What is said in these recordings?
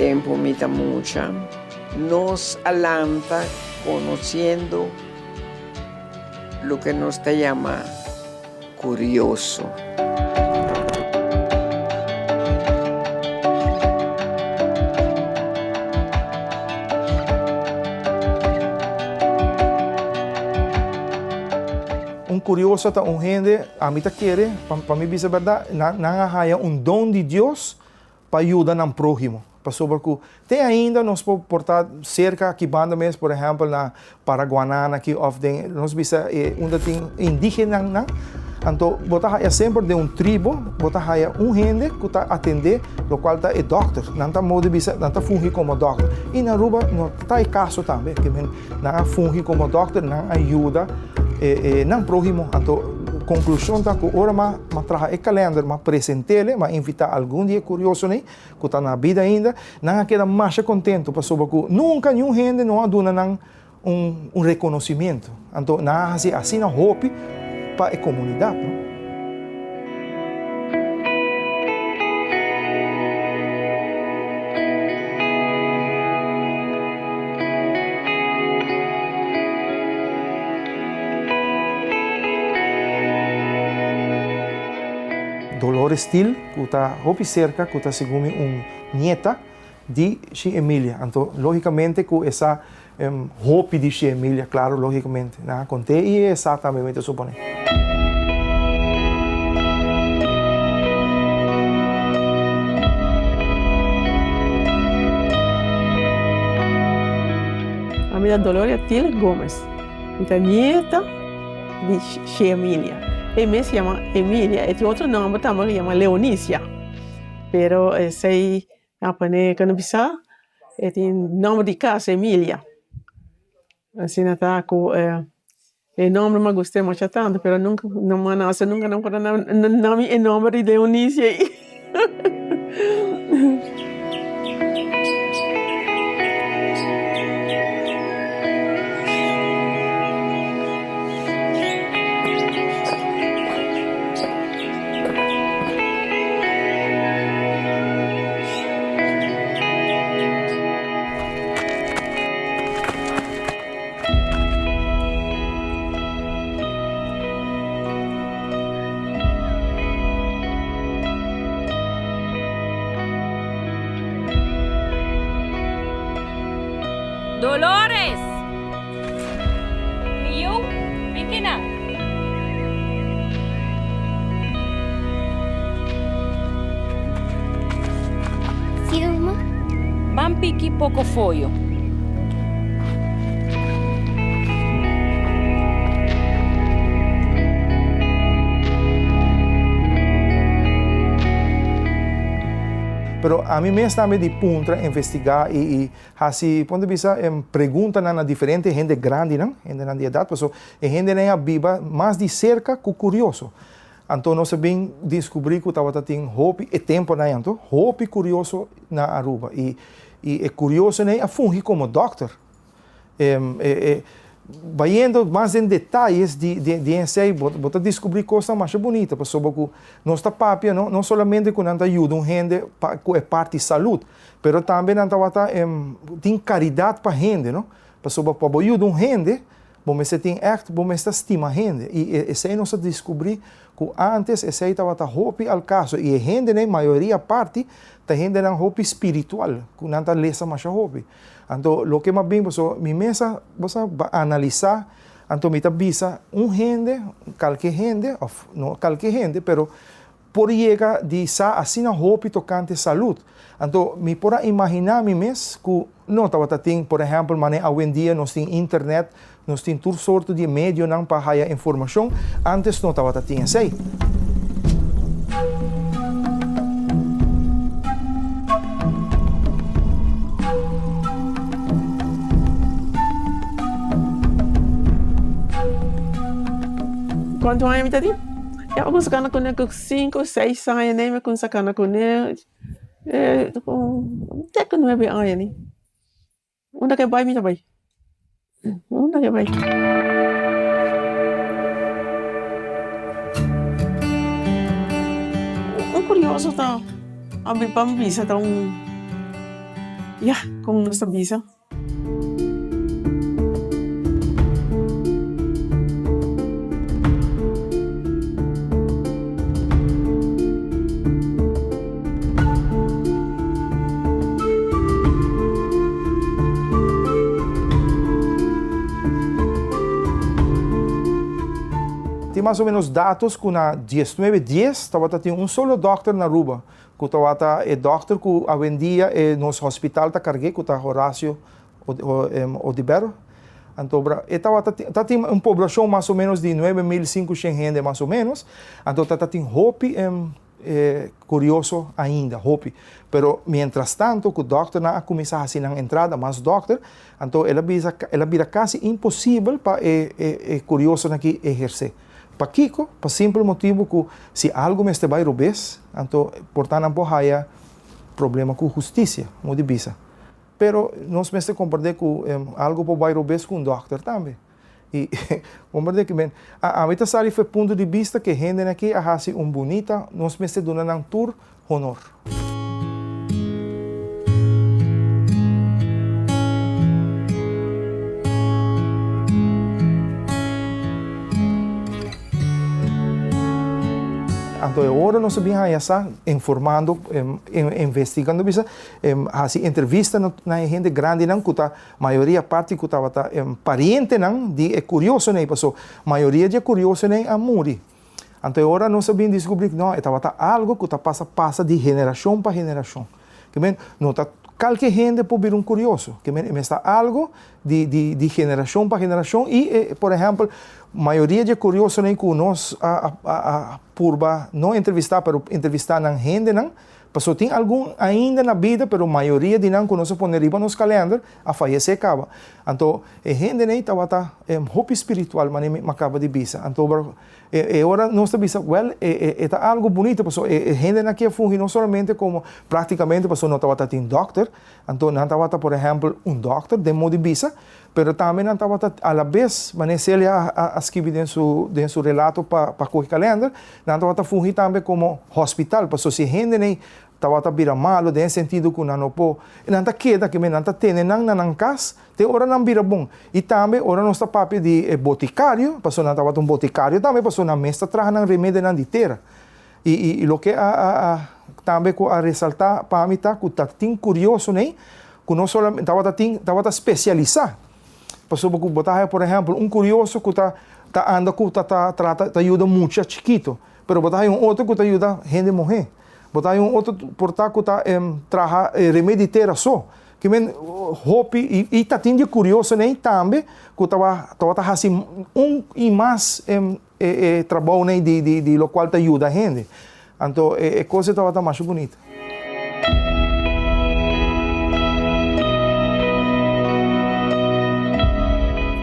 Tempu mi ta mucha, nos a lanta konosiendo loke nos ta yama kurioso. Un kurioso ta un hende, ami ta kere, pa mi bisa bèrdat, nan a haña un don di Dios pa yuda nan próhimo. Pasobra ku te ainda nos por por ta serka aki banda mes, por ehèmpel na Paraguanan aki òf den nos bisa e unda tin indígenanan, anto bo ta haya semper den un tribo bo ta haya un hende ku ta atendé lokual ta e dòkter. Nan ta modo di bisa nan ta fungi komo dòkter. I na Aruba no ta e kaso tambe, ke men nan a fungi komo dòkter, nan a yuda e nan próhimo. Anto konklushon ta ku ora m'a traha e kalènder, m'a present'el, m'a invitá algun di e kuriosonan ku ta na bida ainda, nan a keda masha kontentu pasobra ku nunka niun hende no a duna nan un rekonosimentu. Anto nan a hasi asina hopi pa e komunidat, no. Dolores Thiel, ku ta hopi serka, ku ta segun mi un nieta di Shi Emilia. Anto, lógikamente ku e sa hopi di Shi Emilia, klaro, lógikamente. Nan a kont'é i e sa tambe, mi ta suponé. Ami ta Doloria Thiel Gomez. Mi ta nieta di Shi Emilia. E mes yama Emilia, e tin otro nomber tambe ku yama Leonicia. Pero esei a pone ku no bisa e tin nomber di kas Emilia. Asina ta ku e nomber mi a gusta masha tantu pero nunka no a nase nunka no por a na mi e nomber di Leonicia ei. Dolores! Mi yu, bin kinan. Si, mama. Ban piki poko foyo. Pero ami mes tambe di puntra, investigá i i hasi, pon ta bisa, preguntanan na diferente hende grandinan, hendenan di edat, pasobra e hendenan a biba mas di serka ku kurioso. Anto nos a bin diskubrí ku tabata tin hopi, e temponan ei anto, hopi kurioso na Aruba. I i e kuriosonan ei a fungi komo dòkter. E e bayendo mas den detayes di di di esei bo bo ta diskubrí kosnan masha bunita pasobra ku nos ta papia no no solamente ku nan ta yuda un hende pa ku e parti salud, pero tambe nan tabata tin karidat pa hende no, pasobra pa bo yuda un hende Bo mester tin ègt, bo mester stima hende. I esei nos a diskubrí ku ántes esei tabata hopi al kaso. I e hendenan, mayoria parti, ta hendenan hopi spiritual, ku nan ta lesa masha hopi. Anto loke m'a bin pasobra mi mes a, bo sa, analisá, anto mi ta bisa un hende, kalke hende, òf no kalke hende, pero por yega di sa asina hopi tokante salud. Anto mi por a imaginá mi mes ku no tabata tin, por ehèmpel, manera awendia nos tin internet, nos tin tur sorto di medionan pa haya informashon, ántes no tabata tin esei. Kuantu aña mi ta tin? Ya mi a cuminsa cana cune cu cinco, seis aña mi a cuminsa cana cune te cu nuebe aña ni. Unda ke bai mi ta bai, unda ke bai. Un curioso ta, ami pa mi bisa ta un. Ya, kon nos ta bisa? Tin mas o menos datos ku na diesnuebe dies tabata tin un solo dòkter na Aruba, ku tabata e dòkter ku awendia e nos hospital ta karg'é, ku ta Horacio Oduber. Anto e tabata ta tin un poblashon mas o menos di 9500 hende mas o menos, anto ta tin hopi kurioso ainda, hopi. Pero mientras tanto ku dòkternan a kuminsá hasi nan entrada, mas dòkter, anto el a bisa, el a bira kasi imposibel pa e e kuriosonan aki ehersé. Pakiko? Pa simpel motibu ku si algu mester bai robes, anto por ta nan por haya problema ku hustisia, modo di bisa. Pero nos mester komprendé ku algu por bai robes ku un dòkter tambe. I komprendé ki men, ami ta sali for e punto di bista ku e hendenan aki a hasi un bunita, nos mester duna nan tur honor. Anto e ora nos a bin haña sa, informando, investigando bisa, hasi entrevista na e hende grandinan ku ta mayoria parti ku tabata parientenan di e kuriosonan ei, paso mayoria di e kuriosonan ei a muri. Anto e ora nos a bin diskubrí ku no, e tabata algu ku ta pasa pasa di generashon pa generashon. Ke men, no ta kalke hende por bira un kurioso. Ke men, e mester ta algu di di di generashon pa generashon i e, por ehèmpel, mayoria di e kuriosonan ku nos a a a purba no entrevistá, pero entrevistá nan hendenan, Pasobra tin algun ainda na bida, pero mayoria di nan ku nos a pone riba nos kalènder a fayesé kaba. Anto e hendenan ei tabata hopi spiritual, manera mi a kaba di bisa. Anto e ora nos ta bisa, wèl, e ta algu bunito pasobra e hendenan aki a fungi no solamente komo praktikamente pasobra no tabata tin dòkter, anto nan tabata por ehèmpel un dòkter den modo di bisa, pero tambe nan tabata alabes, manera Celia a skibi den su den su relato pa pa kohe kalènder, Nan tabata fungi tambe komo hospital, pasobra si hendenan tabata bira malu den e sentido ku nan no por, nan ta keda aki, nan ta tene nan na nan kas te ora nan bira bon. I tambe ora nos ta papia di e botikario, pasobra nan tabata un botikario tambe, pasobra nan mes ta traha nan remedinan di tera. I loke a a tambe ku a resaltá pa mi ta ku ta tin kuriosonan ku no solamente tabata tin tabata spesialisá. Pasobra ku bo ta haya por ehèmpel un kurioso ku ta ta anda ku ta ta trata ta yuda mucha chikito, pero bo ta haya un otro ku ta yuda hende muhé. Bo ta haya un otro por ta ku ta traha remedi tera so. Ke men hopi i i ta tin di kuriosonan tambe ku tabata hasi un i mas E e trabounan di di di lokual ta yuda hende. Anto e e kos ei tabata masha bunita.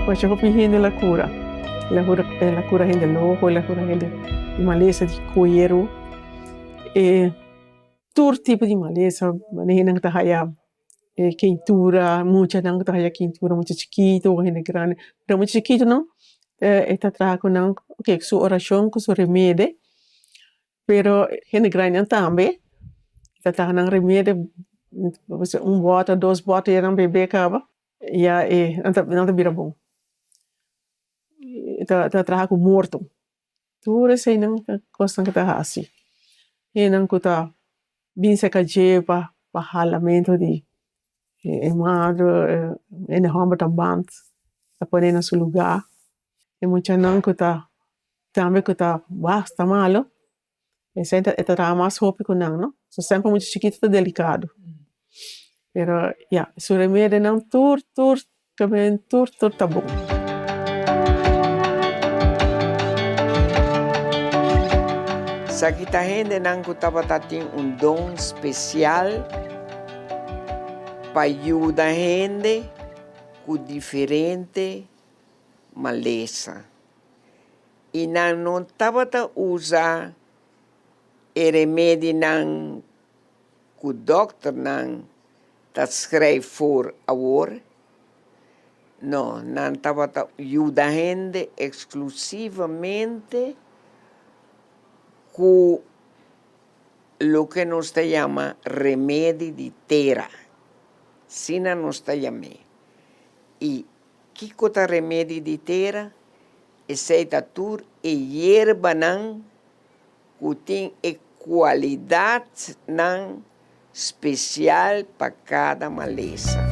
Masha hopi hende la kura. La kura la kura hende loko, la kura hende di malesa di kueru. E tur tipo di malesa manera nan ta haya. E keintura, muchanan ku ta haya keintura, mucha chikitu o hende grandi, pero mucha chikitunan e ta traha ku nan oke su orashon ku su remede, pero hende grandinan tambe ta traha nan remede, un bòter dos bòter ya nan bebe kaba ya e nan ta bira bon, ta traha ku morto. Tur eseinan ta kosnan ku ta hasi. Hendenan ku ta bin serka dje pa pa halamentu di e madre, hende hòmber ta bant, ta pone na su lugá. E muchanan ku ta tambe ku ta basta malu, esei ta e ta traha mas hopi ku nan no. So semper mucha chikitu ta delikado. Pero ya, su remedinan tur tur Tur tur ta bon. Esaki ta hendenan ku tabata tin un don spesial pa yuda hende ku diferente malesa. I nan no tabata usa e remedinan ku dòkternan ta skrijf voor awor? No, nan tabata yuda hende eksklusivamente ku loke nos ta yama remedi di tera. Sina nos ta yam'é. I kiko ta remedi di tera? Esei ta tur e yerbanan ku tin e kualidatnan spesial pa kada malesa.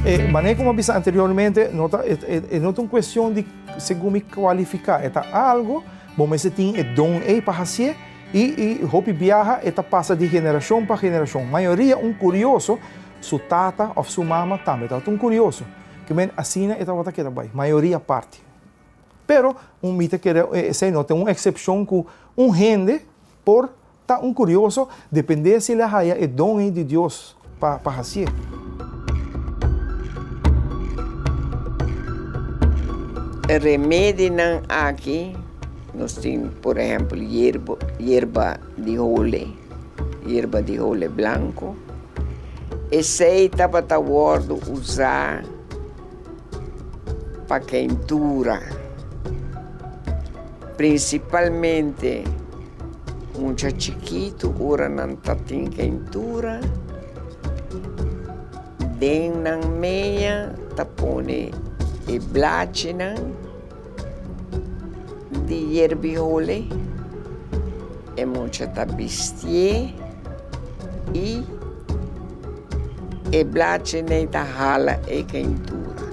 E manera ku mi a bisa anteriormente no ta e no ta un kuestion di segun mi kualifiká, e ta algu bo mester tin e don ei pa hasié i i hopi biaha e ta pasa di generashon pa generashon. Mayoria un kurioso su tata òf su mama tambe tabata un kurioso. Ke men asina e tabata keda bai mayoria parti. Pero un mi ta kere esei no ta un eksepshon ku un hende por ta un kurioso dependé si el a haya e don ei di Dios pa pa hasié. E remedinan aki nos tin por ehèmpel yerba yerba di hole, yerba di hole blanko. Esei tabata wòrdu usá. pa keintura, prinsipalmente mucha chikitu ora nan ta tin keintura, den nan meña ta pone e blachinan di yerbi hole, e mucha ta bistié i. E blachi nei ta hala e keintura.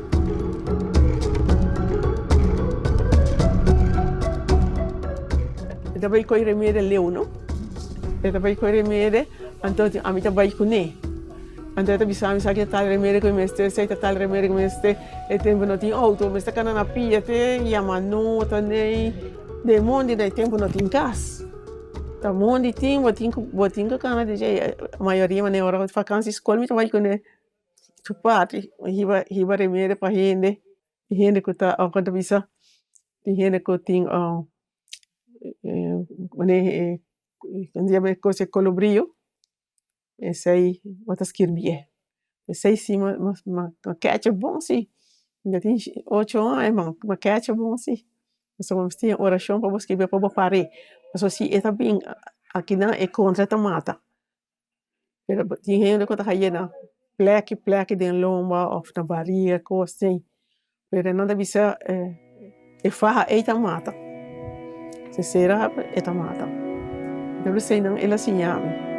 E ta bai koi remede leu no. E ta bai koi remede, anto ami ta bai kuné. Anto e ta bisa mi sa ki ta tal remede ku mi mester, esei ta tal remede ku mi mester. E tempu no tin outo, mester kana na pia te yama nota nei. Den mondi na e tempu no tin kas. Ta mondi tin, bo tin ku bo tin ku kana di dje. Mayoria manera ora fakansi skol mi ta bai kuné su parti hiba hiba remedi pa hende, hende ku ta kon ta bisa tin hende ku tin manera e kolobrio. Esei bo ta skirbié. Esei si mi kecha bon si. Mi tin ocho aña ma mi kecha bon si. Pasobra bo mester tin orashon pa bo skirbié pa bo par'é. Pasobra si e ta bin akinan e kontra ta mata. Pero tin hende ku ta hañ'é na plèki plèki den lomba òf na bariga kos asina. Pero nan ta bisa e faha ei ta mata. Si sera e ta mata. Dor esei nan el a siña mi.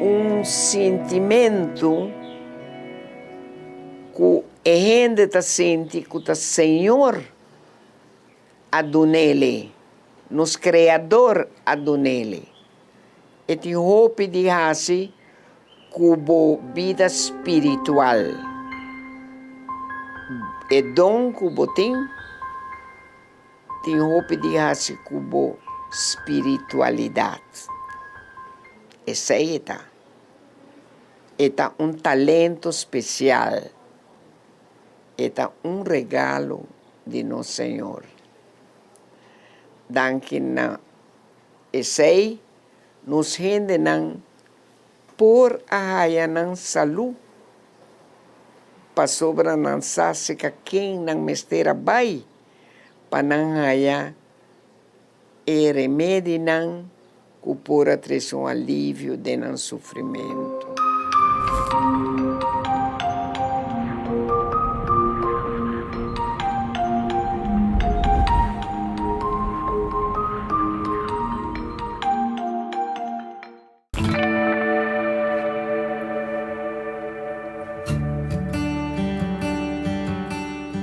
Un sintimentu ku e hende ta sinti ku ta Señor a dun'ele, nos Kreador a dun'ele. E tin hopi di hasi ku bo bida spiritual. E don ku bo tin, tin hopi di hasi ku bo spiritualidat. Esei e ta. E ta un talento spesial. E ta un regalo di nos Señor. Danki na esei nos hendenan por a haya nan salú, pasobra nan sa seka ken nan mester a bai pa nan haya e remedinan ku por a trese un alivio den nan sufrimentu.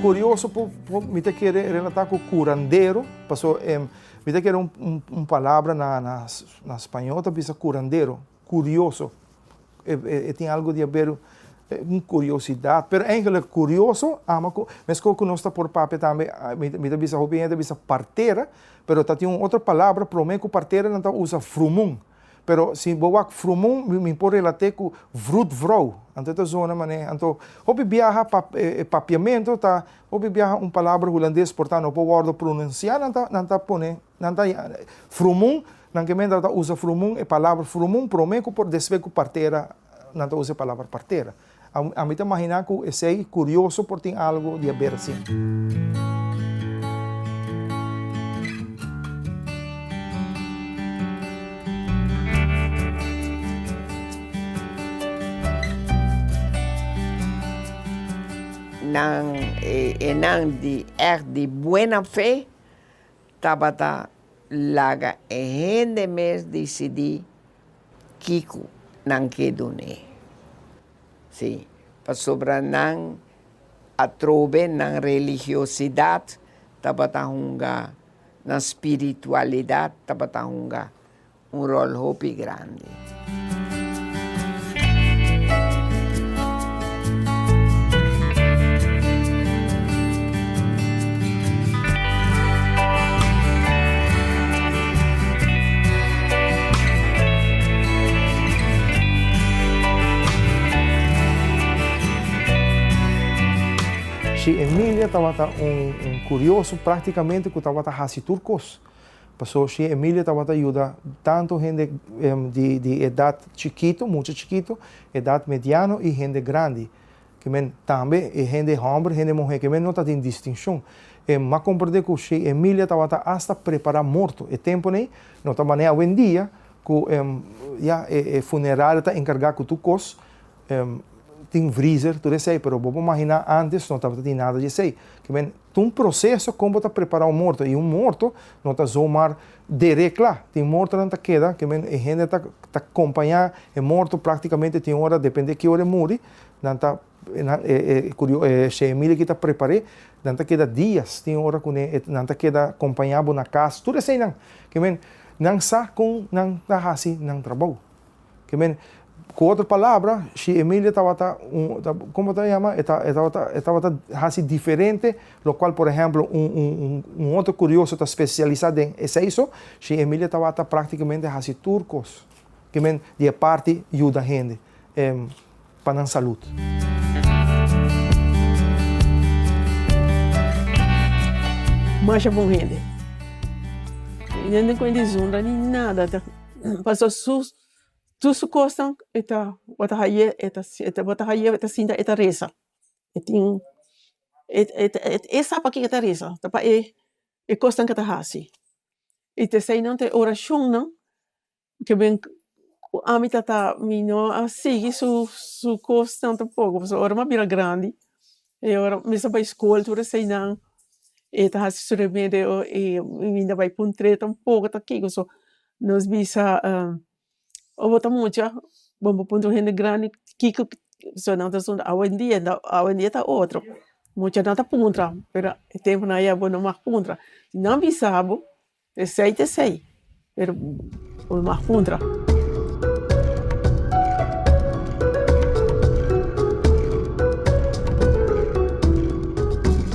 Curioso por mi ta kere relata cu curandero, paso mi ta kere un palabra na spañol ta bisa curandero, curioso, e tin algo di haber un curiosidad, pero eigenlijk curioso ama cu mescos cu nos ta por papia tambe mi ta bisa hopi hende ta bisa partera, pero ta tin un otro palabra prome cu partera nan ta usa frumun. Pero si bo wak frumun mi por relat'é ku vroedvrouw. Anto e ta zona manera anto hopi biaha e papiamentu ta hopi biaha un palabra hulandes por ta no por wòrdu pronunsiá nan ta nan ta pone nan ta frumun nan ke men ta usa frumun e palabra frumun promé ku por despues ku partera nan ta usa e palabra partera. Ami ta imaginá ku esei kurioso por tin algu di haber asin. Nan e nan di ègt di buena fe tabata laga e hende mes disidí kiko nan ke dun'é. Sí, pasobra nan atrobe nan religiosidat tabata hunga, nan spiritualidat tabata hunga un ròl hopi grandi. Shi Emilia tabata un curioso practicamente cu tabata haci tur cos. Paso shi Emilia tabata yuda tanto hende di di edad chikito, mucha chikito, edad mediano y hende grandi. Ke men tambe e hende homber, hende muhe, ke men no ta tin distincion. E m'a comprende cu shi Emilia tabata hasta prepara morto. E tempo nei no ta manera awendia cu ya e funeraria ta encarga cu tur cos. Tin vriezer, tur esei, pero bo por maginá antes no tabata tin nada di esei. Ke men, ta un proseso kon bo ta prepará un morto, i un morto no ta zomar der'é kla. Tin mortonan ta keda, ke men e hende ta ta kompañá e morto práktikamente tin ora, dependé ki ora e muri, nan ta nan e e kurio e Shei Emilia ki ta prepar'é, nan ta keda dias, tin ora kuné e nan ta keda kompañá bo na kas, tur eseinan. Ke men, nan sa kon nan ta hasi nan trabou. Ke men, ku otro palabra, si Emilia tabata un, komo ta yama? E ta, e tabata, e tabata hasi diferente, lokual por ehèmpel un, un, un otro kurioso ta spesialisá den esei so, si Emilia tabata praktikamente hasi tur kos. Ke men, di e parti yuda hende pa nan salud. Masha bon hende. Mi no tin dizunda ni nada. Pasobra su tur su kosnan e ta bo ta haye e ta bo ta haye e ta sinta e ta resa e tin e sa paki e ta resa ta pa e e kosnan ke ta hasi i ta eseinan ta e orashonnan ke ben ku ami ta ta mi no a sigui su su kosnan tampoko pasobra ora mi a bira grandi e ora mi sa bai skol tur eseinan e ta hasi su remedio i mi no bai puntr'é tampoko ta kiko so nos bisa ora bo ta mucha bo por puntra un hende grandi kiko so nan ta sunda awendia awendia ta otro muchanan ta puntra pero e temponan aya bo no mag puntra si nan bisa bo Esei ta esei, pero bo mag puntra.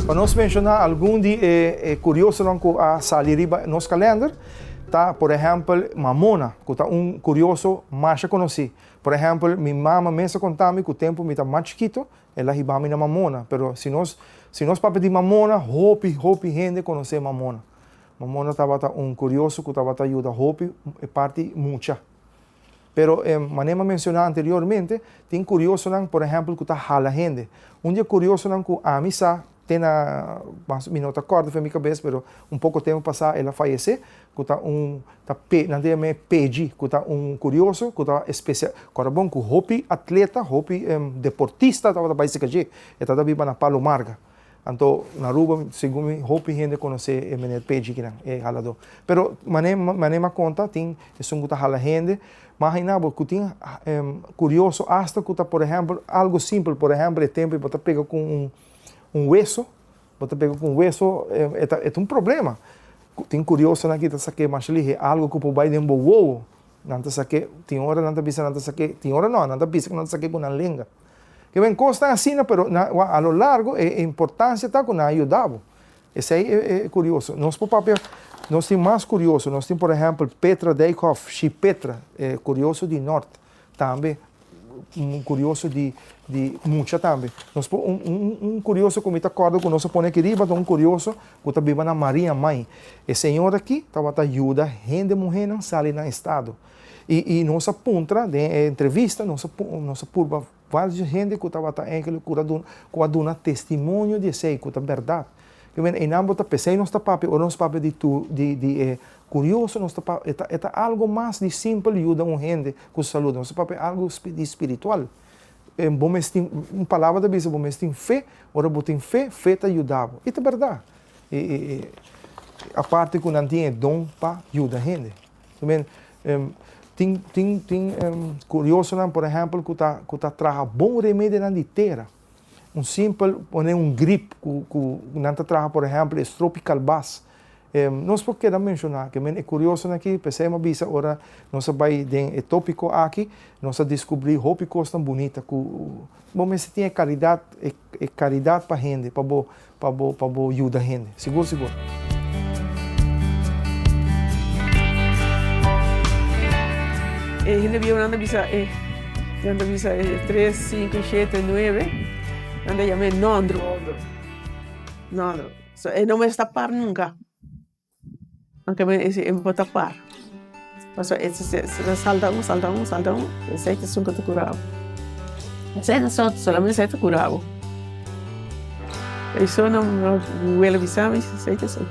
Pa nos menshoná algun di e kuriosonan ku a sali riba nos kalènder ta por ehèmpel Mamona ku ta un kurioso masha konosí. Por ehèmpel mi mama mes a konta mi ku tempu mi ta mas chikitu el a hiba mi na Mamona pero si nos si nos papia di Mamona hopi hopi hende konosé Mamona. Mamona tabata un kurioso ku tabata yuda hopi e parti mucha. Pero e manera mi a menshoná anteriormente, tin kuriosonan, por ehèmpel, ku ta hala hende. Un di e kuriosonan ku ami sa te na, mas mi no ta kòrda for mi kabes, pero un poko tempu pasá el a fayesé, ku ta un ta pe nan ta yam'é peji, ku ta un kurioso ku ta espesia kòrda bon ku hopi atleta, hopi deportista tabata bai serka dje. E tabata biba na Palo Marga. Anto na Aruba segun mi hopi hende konosé e meneer Peji kinan, e haladó. Pero manera manera mi a konta tin esun ku ta hala hende, mas aina bo ku tin kurioso asta ku ta por ehèmpel algu simpel, por ehèmpel e tempu bo ta pega ku un un weso, bo ta pega ku un weso e ta e ta un problema. Tin kuriosonan ki ta sak'é masha lihé algu ku por bai den bo wowo, nan ta sak'é, tin ora nan ta bisa nan ta sak'é, tin ora no, nan ta bisa ku nan ta sak'é ku nan lenga. Ke ben kosnan asina pero na a lo largo e importancia ta ku nan a yuda bo. Esei e kurioso. Nos por papia, nos tin mas kurioso, nos tin por ehèmpel Petra Dijkhoff, Shi Petra, e kurioso di Nort, tambe un kurioso di di mucha tambe. Nos por un un un kurioso ku mi ta kòrda ku nos a pone aki riba ta un kurioso ku ta biba na Maria Mai. E señora aki tabata yuda hende muhénan sali nan estado. I i nos a puntra den e entrevista, nos a nos a purba varios hende ku tabata enkele ku a duna ku a duna testimonio di esei ku ta bèrdat. Ke men einan bo ta p'esei nos ta papia ora nos papia di tu di di e kurioso nos ta papia e ta e ta algu mas di simpel yuda un hende ku su salud nos ta papia algu di spiritual. Bo mes tin, un palabra ta bisa bo mes tin fe, ora bo tin fe, fe ta yuda bo. I ta bèrdat. I, i, i, aparte ku nan tin e don pa yuda hende. I men, tin, tin, tin kuriosonan, por ehèmpel, ku ta, ku ta traha bon remedinan di tera. Un simpel, pone un grip ku, ku nan ta traha, por ehèmpel, e stropi kalbas. Nos por keda menshoná ke men e kuriosonan aki, p'esei mi a bisa ora nos a bai den e tópiko aki, nos a diskubrí hopi kosnan bunita ku bo mester tin e karidat, e karidat pa hende, pa bo, pa bo, pa bo yuda hende. Sigur, sigur. E hende bieunan ta bisa e, nan ta bisa e tres, sinku, shete, nuebe, nan ta yam'é nòndru. Nòndru. So e no mester ta par nunka. Aunke mi e e bo ta par. Pasobra e ta salta un, salta un, salta un, esei ta esun ku ta kura bo. Esei ta so, solamente esei ta kura bo. Esei no mi wele bisa mi, esei ta esun.